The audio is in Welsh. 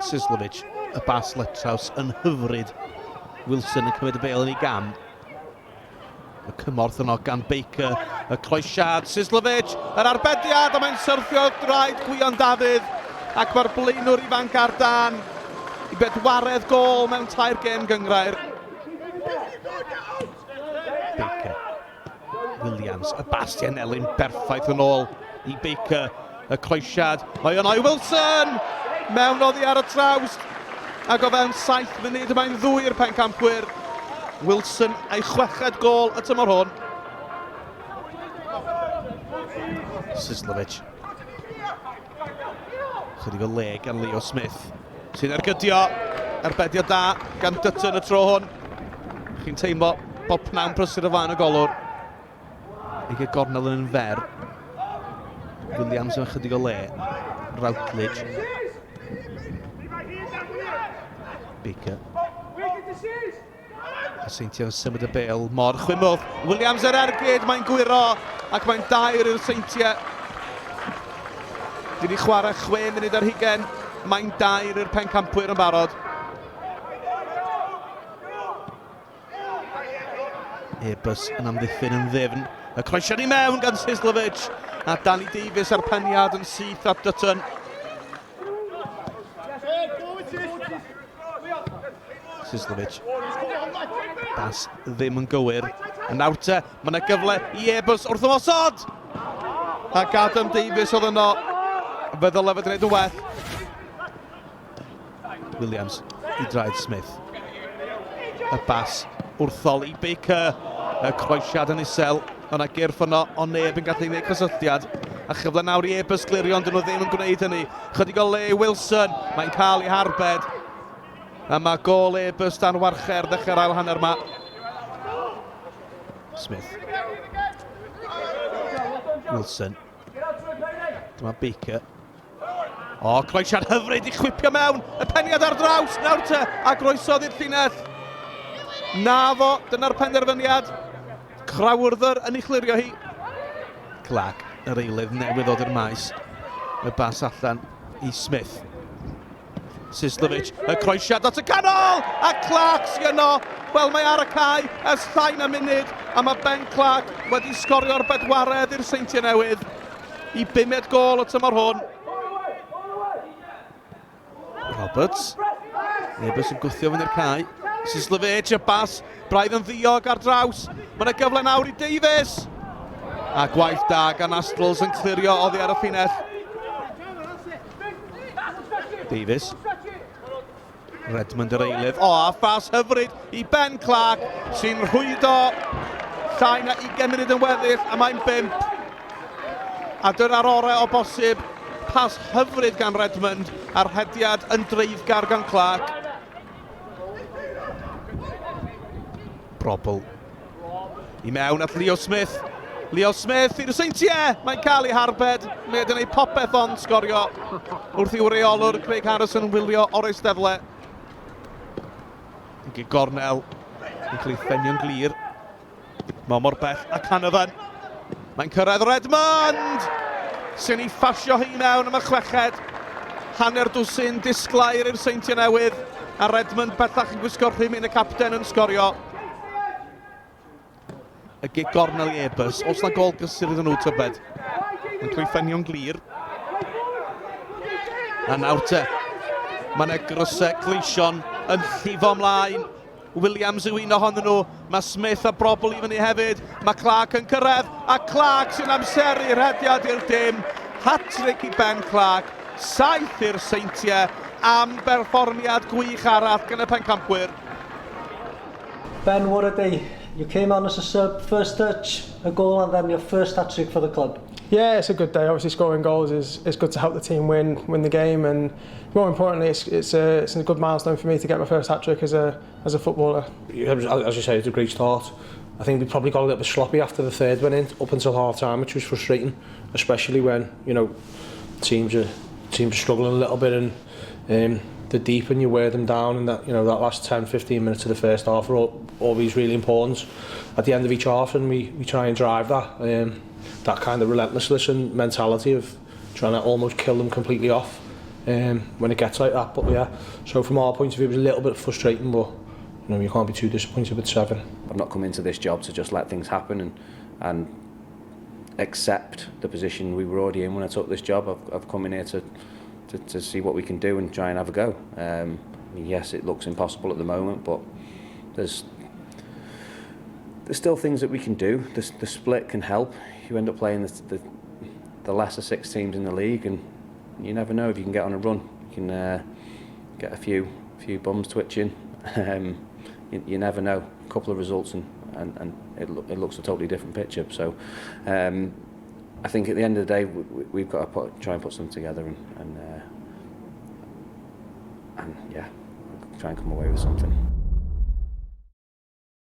Sislovic, y bas letraws yn hyfryd. Wilson yn cymryd y bel yn ei gam. Y cymorth yno gan Baker, y croesiad, Sislovic, yr arbediad, a mae'n syrthio draed Gwion Dafydd, ac mae'r blaenwr ifanc ar dan i bedwaredd gol mewn tair gêm gyngrair. Baker, Williams, y Bastien Elin berffaith yn ôl i Baker, y croesiad, mae yno i Wilson! Mewn oddi ar y trawst, ac o fewn 7 munud mae'n ddwy i'r pencampwyr. Wilson a'i chweched gol y tymor hwn. Sislovic. Chydig o le gan Leo Smith. Sy'n ergydio. Arbediad da gan Dutton y tro hwn. Chi'n teimlo bod pnawn prysur o flaen y golwr. Ei gael gornel yn fer. Williams yn chydig o le. Routledge. Baker. Y Seintiau yn symud y bel mor chwimwth. Williams yr ergyd, mae'n gwyro ac mae'n dair i'r Seintiau. Dyn ni chwarae 6 munud ar hugen, mae'n dair i'r pencampwyr yn barod. Airbus yn amddiffyn yn ddyfn. Y croesiad i mewn gan Sislovic. A Danny Davies ar peniad yn syth at Dutton. Sislovic. Bas ddim yn gywir. Yn nawr te, mae yna gyfle i Airbus wrth ymosod! Ac Adam Davies oedd yno. Fe ddylai fod yn gwneud yn well. Williams i draed Smith. Y bas wrthol i Baker. Y croesiad yn isel. Yna gyrff yno, ond neb yn gallu gwneud cysylltiad. A chyfle nawr i Airbus glirio, ond dyn nhw ddim yn gwneud hynny. Chydig o le Wilson, mae'n cael ei harbed. A mae gol Airbus dan warcher ddechrau'r ail hanner yma. Smith. Wilson. Dyma Baker. O, croesiad hyfryd i chwipio mewn. Y peniad ar draws, nawr te, a groesodd i'r llinell. Na fo, dyna'r penderfyniad. Crowther yn ei chlirio hi. Clark, yr eilydd newydd ddod i'r maes. Y bas allan i Smith. Sislovic, y croesiad at y canol, a Clark sy'n yno. Wel, mae ar y cae ers llai na munud, a mae Ben Clark wedi sgorio'r bedwaredd i'r Seintiau Newydd i bumed gol y tymor hwn. Roberts, Nebus yn gwthio fyny'r cae. Sislovic, y bas, braidd yn ddiog ar draws. Mae yna gyfle nawr i Davies. A gwaith da gan Astrals yn clirio oddi ar y llinell. Davies. Redmond yr eilydd. O, a phas hyfryd i Ben Clark sy'n rhwydo llai na 20 munud yn weddill a mae'n bimp. A dyna'r orau o bosib. Pas hyfryd gan Redmond a'r rhediad yn dreiddgar gan Clark. Brobl I mewn at Leo Smith. Leo Smith i'r Seintiau! Mae'n cael ei harbed. Mae wedi gwneud popeth ond sgorio wrth i'w reolwr Craig Harrison wylio o'r eisteddle. Yn gornel yn cael ei ffenio'n glir. Mae mor bell a Canavan. Mae'n cyrraedd Redmond! Sy'n ei phasio hi mewn am y chweched. Hanner dwsin disglair i'r Seintiau Newydd. A Redmond bellach yn gwisgo rhimyn y capten yn sgorio. Y gig gornel i Airbus. Os na gol gysur iddyn nhw tybed. Mae'n cael ei ffenio'n glir. A nawr te, mae yna grysau gleision yn llifo ymlaen. Williams yw un ohonyn nhw. Mae Smith a Brobl i fyny hefyd. Mae Clark yn cyrraedd, a Clark sy'n amseru rhediad i'r dim. Hat-trick i Ben Clark, 7 i'r Seintiau am berfformiad gwych arall gan y pencampwyr. Ben, what a day. You came on as a sub, first touch, a goal and then your first hat-trick for the club. Yeah, it's a good day. Obviously, scoring goals is good to help the team win the game, and more importantly, it's a good milestone for me to get my first hat-trick as a footballer. As you say, it's a great start. I think we probably got a little bit sloppy after the third one in, up until half time, which was frustrating, especially when, you know, teams are struggling a little bit and they're deep and you wear them down, and that, you know, that last 10-15 minutes of the first half are always really important at the end of each half, and we try and drive that kind of relentlessness and mentality of trying to almost kill them completely off. when it gets like that. But yeah, so from our point of view, it was a little bit frustrating, but you know, you can't be too disappointed with seven. I've not come into this job to just let things happen and and accept the position we were already in when I took this job. I've, I've come in here to, to, to see what we can do and try and have a go. Um, I mean, yes, it looks impossible at the moment, but there's there's still things that we can do. The, the split can help. You end up playing the, the, the lesser six teams in the league, and you never know if you can get on a run. You can uh, get a few few bums twitching. Um, you, you never know. A couple of results and, and, and it, lo it looks a totally different picture. So um, I think at the end of the day, we, we've got to put, try and put something together and, and, uh, and yeah, try and come away with something.